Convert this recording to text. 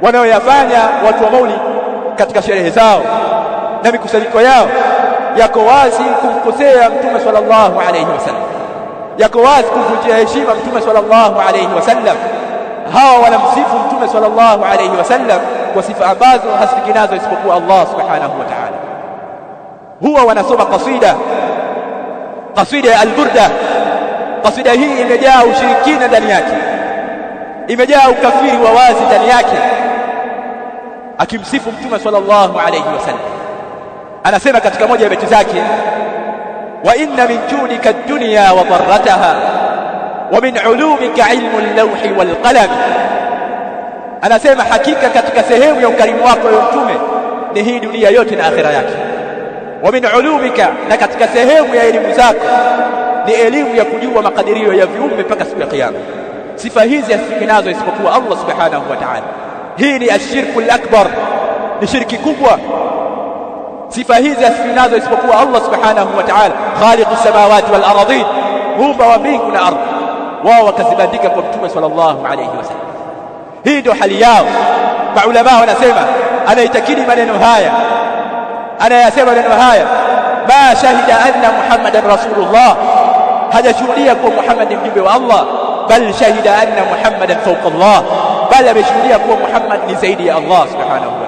Wanaoyafanya watu wa maulid katika sherehe zao na mikusanyiko yao yako wazi kumkosea Mtume sallallahu alayhi wasallam, yako wazi kumvunjia heshima Mtume sallallahu alayhi wasallam. Hawa wanamsifu Mtume sallallahu alayhi wasallam kwa sifa ambazo hasifiki nazo isipokuwa Allah subhanahu wa ta'ala. Huwa wanasoma kasida, kasida ya Alburda. Kasida hii imejaa ushirikina ndani yake, imejaa ukafiri wa wazi ndani yake, akimsifu Mtume sallallahu alayhi wasallam. Anasema katika moja ya beti zake, wa inna min judika ad-dunya wa darrataha wa min ulumika ilmu al-lawhi wal qalam. Anasema hakika katika sehemu ya ukarimu wako ewe Mtume ni hii dunia yote na akhira yake. Wa min ulumika, na katika sehemu ya elimu zako ni elimu ya kujua makadirio ya viumbe mpaka siku ya Kiyama. Sifa hizi hasifiki nazo isipokuwa Allah subhanahu wa ta'ala. Hii ni ashirku al-akbar, ni shirki kubwa. Sifa hizi hasifiki nazo isipokuwa Allah subhanahu wa ta'ala, khaliqu samawati wal ardhin, muumba wa mbingu na ardhi. Wao wakazibandika kwa Mtume sallallahu alayhi wasallam. Hii ndio hali yao. Maulamaa wanasema anaitakidi maneno haya, anayasema maneno haya, ma shahida anna Muhammadan rasulullah, hajashuhudia kuwa Muhammad ni mjumbe wa Allah, bal shahida anna Muhammadan fawqa Allah, bali ameshuhudia kuwa Muhammad ni zaidi ya Allah subhanahu wa